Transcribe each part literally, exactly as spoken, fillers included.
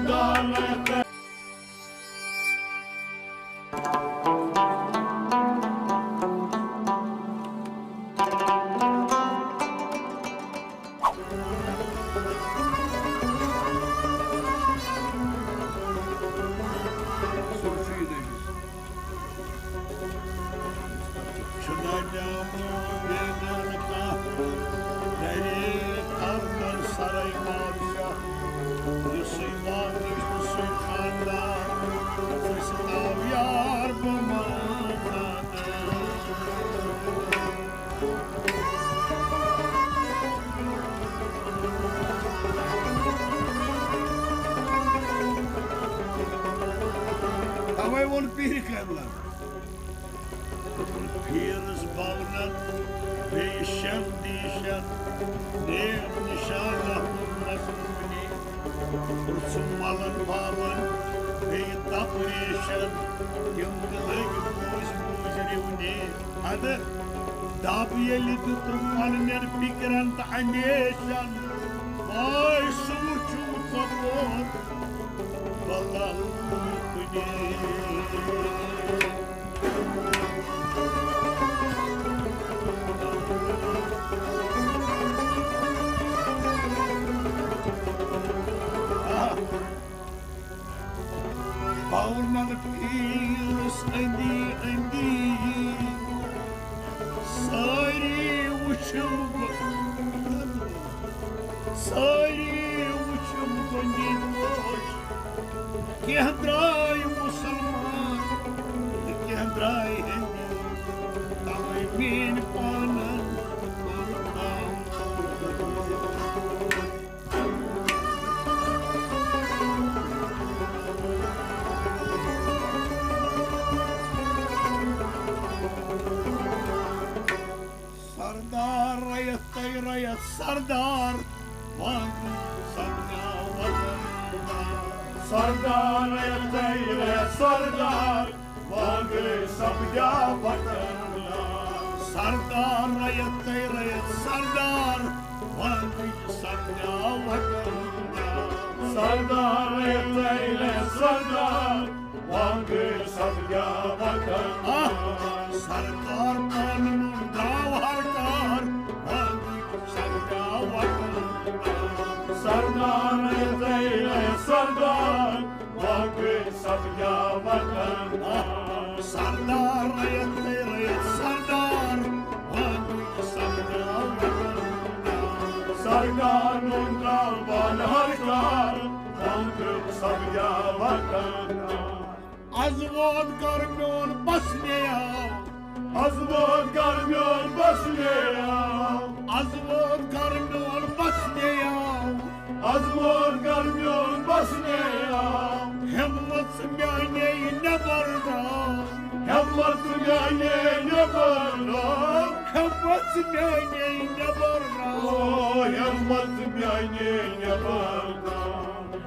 چھُنہ نیامو بیگانہٕ کانٛہہ، گرے کرنن سرے بادشاہ۔ یُسُے وانگش تہٕ سُے خاندان، أسۍ تاو یار بہٕ مانان۔ توے ووٚن پیٖرِ کٲملن، دوٚپُن، پھیٖرٕس بونن بیٚیہِ شٮ۪ن دیٖشن، نیم نِشانہ مظلوٗمی۔ پرٛژھُم ملن بابن بیٚیہِ تپریشن، تِم تہِ لٔگۍ موٗزۍ موٗزۍ رِونہِ۔ ادٕ دب ییٚلہِ دیُتُم پننٮ۪ن فِکرن تہٕ اندیشن، واے سُہ وُچھُم ژۄپور بلل کُنی۔ پاونن پیٖرس أنٛدی أنٛدی، سٲری وُچھِم بہٕ، سٲری وُچھِم بہٕ نِپوش۔ کینٛہہ درٛاے مُسلمان تہٕ کینٛہہ درٛاے ہِندی، تَوَے میٛٲنۍ پانَن کوٚر کَم۔ سردار رعیت تَے رعیت سردار، وانگٕے سپدیا وطن۔ سردار رعیت تَے رعیت سردار، وانگٕے سپدیا وطن۔ سردار رعیت تَے رعیت سردار، وانگٕے سپدیا وطن۔ سردار رعیت تَے رعیت سردار، وانگٕے سپدیا وطن۔ آہ! سردار پانہٕ نوٚن درٛاو ہر کار، وانگٕے سپدیا وطن۔ سردار رعیت تَے رعیت سردار، وانگٕے سپدیا وطن۔ آہ! سردار رعیت تَے رعیت سردار، وانگٕے سپدیا وطن۔ سردار نوٚن درٛاو پانہٕ ہر کار، وانگٕے سپدیا وطن۔ از ووت گرٕ میون بس مےٚ آو۔ از ووت گرٕ میون بس مےٚ آو۔ از ووت گرٕ میون بس مےٚ آو۔ از ووت گرٕ میون بس مےٚ آو۔ ہمت میانے نٮ۪بر درٛاو۔ ہمت میانے نٮ۪بر درٛاو۔ ہمت میانے نٮ۪بر درٛاو۔ او ہمت میانے نٮ۪بر درٛاو۔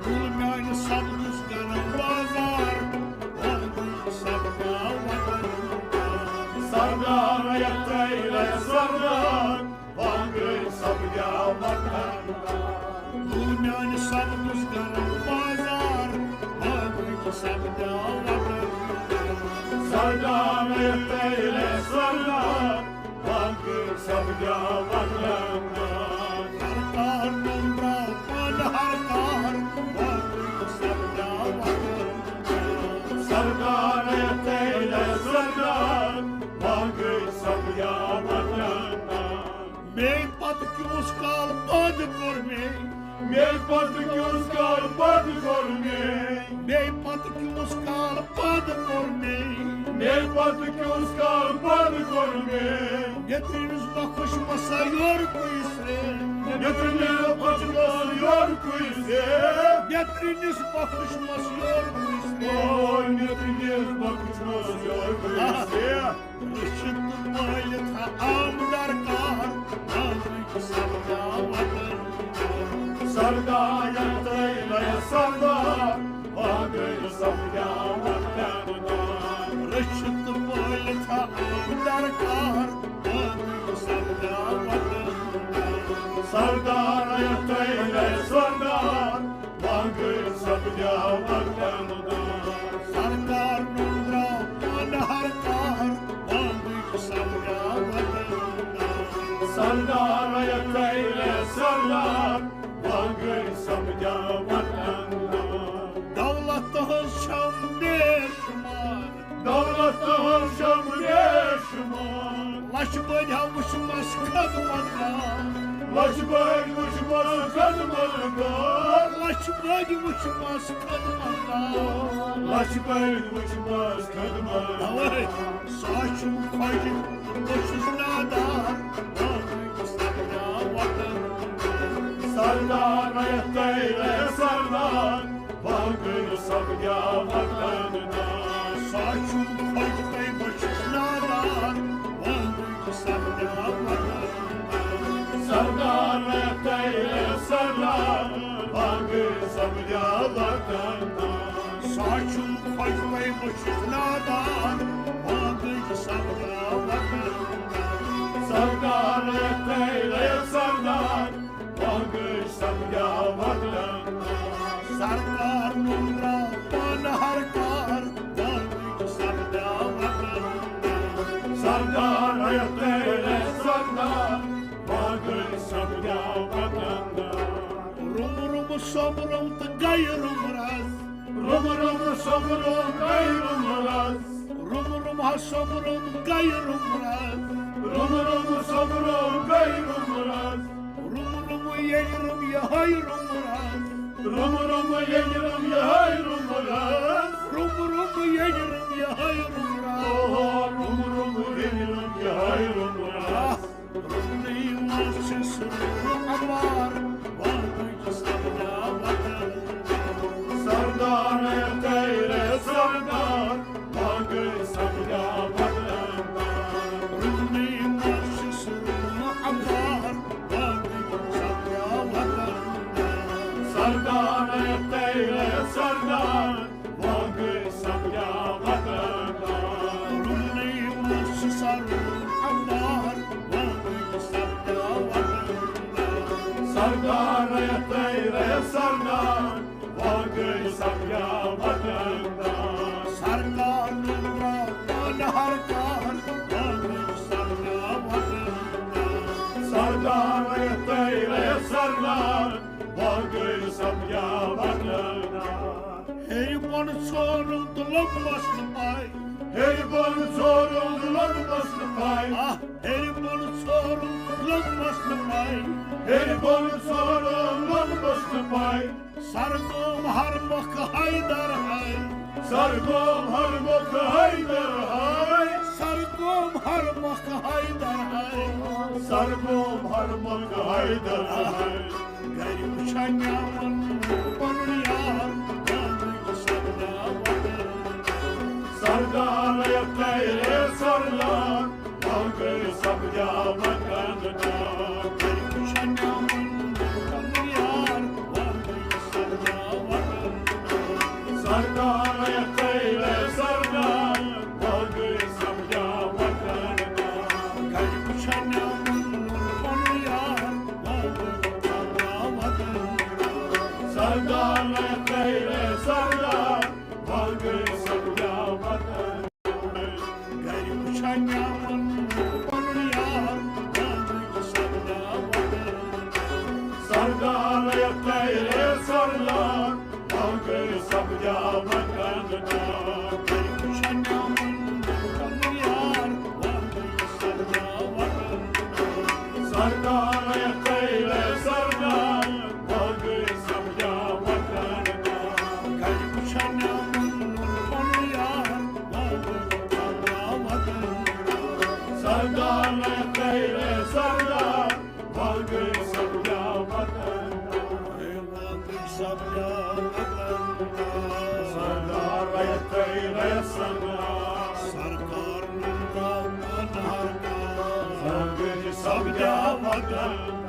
گُل میانہِ سبزس گرم بازار، وانگٕے سپدیا وطن۔ سردار رعیت تَے رعیت سردار، وانگٕے سپدیا وطن۔ گُل میانہِ سبزس گرم بازار، وانگٕے سپدیا وطن۔ سردار رعیت تَے رعیت سردار، وانگٕے سپدیا وطن۔ سردار نوٚن درٛاو پانہٕ ہر کار، وانگٕے سپدیا وطن۔ سردار رعیت تَے رعیت سردار، وانگٕے سپدیا وطن۔ مے پتہٕ کیُس کال پٲدٕ کوٚر مے۔ مے پتہٕ کیُس کال پٲدٕ کوٚر مے۔ مے پتہٕ کیُس کال پٲدٕ کوٚر مے۔ مے پتہٕ کیُس کال پٲدٕ کوٚر مے۔ نیٚترِنِس بخش مسا یورٕ کُے سرے۔ نیٚترِنِس بخش مسا یورٕ کُے سرے۔ نیٚترِنِس بخش مس یورٕ کُے سرے۔ او نیٚترِنِس بخش مس یورٕ کُے سرے۔ رٔچھِتھ تہٕ پٲلِتھ آم درکار، وانگٕے سپدیا وطن۔ سردار رعیت تَے رعیت سردار، وانگٕے سپدیا وطن۔ رٔچھِتھ تہٕ پٲلِتھ آم درکار، وانگٕے سپدیا وطن۔ سردار رعیت تَے رعیت سردار، وانگٕے سپدیا گٔے سپدیا وطن دار۔ دولت تہنٛز چھم بے شمار۔ دولت تہنٛز چھم بے شمار۔ لچھ بٔدۍ ہا وٕچھمس خدمت گار۔ لچھ بٔدۍ وٕچھمس خدمت گار۔ لچھ بٔدۍ وٕچھمس خدمت گار۔ لچھ بٔدۍ وٕچھمس خدمت گار۔ اوے۔ سُہ چھُم خۄش، بہٕ چھُس نادان، باقٕے چھُ سپدیا وطن۔ سردار رعیت تیرے سردار، باقٕے چھُ سپدیا وطن دار۔ سُہ چھُم خۄش، بہٕ چھُس نادان، باقٕے چھُ سپدیا وطن دار۔ سردار رعیت تیرے سردار، باقٕے چھُ سپدیا وطن دار۔ سُہ چھُم خۄش، بہٕ چھُس نادان، باقٕے چھُ سپدیا وطن دار۔ سردار تیرے سردار، باقٕے چھُ سپدیا وطن دار۔ سردار نُنرا پانہٕ ہر کار، باقٕے چھُ سپدیا وطن دار۔ سردار تیرے سردار، باقٕے چھُ سپدیا وطن دار۔ روٚم روٚم سۄمبروم تہٕ گٔیہِ روٚم رز۔ روٚم روٚم سۄمبروم گٔیہِ روٚم رز۔ روٚم روٚم ہا سۄمبروم گٔیہِ روٚم رز۔ روٚم روٚم سۄمبروم گٔیہِ روٚم رز۔ روٚم روٚم ییٚلہِ روٚم یِہوٚے روٚم رز۔ روٚم روٚم ییٚلہِ روٚم یِہوٚے روٚم رز۔ روٚم روٚم ییٚلہِ روٚم یِہوٚے روٚم رز۔ اوہو، روٚم روٚم ییٚلہِ روٚم یِہوٚے روٚم رز۔ آہ۔ روٚمنٕے منٛز چھُ سُہ روح اَمار، باقٕے چھُ سپدیا وطن۔ سردار تیرے سردار، باقٕے سپدیا وطن۔ روٚمنٕے منٛز چھُ سُہ روح اَمار، باقٕے چھُ سپدیا وطن۔ سردار تیرے سردار، باقٕے سپدیا وطن دار۔ روٚمنٕے منٛز چھُ سُہ روح اَمار، باقٕے سپدیا وطن دار۔ سردار تیرے سردار، باقٕے سپدیا وطن دار۔ سردار نُنرا پانہٕ ہر کار، باقٕے سپدیا وطن دار۔ سردار تیرے سردار، باقٕے سپدیا وطن دار۔ ہیٚرِ بۄن ژھورُن تہٕ لوٚگمَس نہٕ پَے۔ ہیٚرِ بۄن ژھورُن تہٕ لوٚگمَس نہٕ پَے۔ آہ، ہیٚرِ بۄن ژھورُن تہٕ لوٚگمَس نہٕ پَے۔ ہیٚرِ بۄن ژھورُن لوٚگمَس نہٕ پَے۔ سر گوم ہر مۄکھٕ حیدر ہے۔ سر گوم ہر مۄکھٕ حیدر ہے۔ سر گوم ہر مۄکھٕ حیدر ہے۔ سر گوم ہر مۄکھٕ حیدر ہے۔ گرِ وٕچھان نیامن پنُن یار، گامٕچ سپدیا وطن۔ سردار تیرے سردار، باقٕے سپدیا وطن دار۔ گرِ وٕچھان نیامن پنُن یار، باقٕے سپدیا وطن دار۔ سردار تیرے سردار، باقٕے سپدیا وطن دار۔ گرِ وٕچھان نیامن پنُن یار، باقٕے سپدیا وطن دار۔ سردار تیرے سردار، باقٕے سپدیا وطن۔ گرِ وٕچھان نیامن پنُن یار، باقٕے سپدیا وطن۔ سردار تیرے سردار، باقٕے سپدیا وطن دار۔ گرِ وٕچھان نیامن پنُن یار، باقٕے سپدیا وطن دار۔ سردار تیرے سردار، باقٕے سپدیا وطن دار۔ گرِ وٕچھان نیامن پنُن یار، باقٕے سپدیا وطن دار۔ سردار تیرے سردار، باقٕے سپدیا وطن دار۔ باقٕے سپدیا وطن دار۔ سردار تیرے سردار۔ سردار نُنرا پانہٕ ہر کار۔ باقٕے سپدیا وطن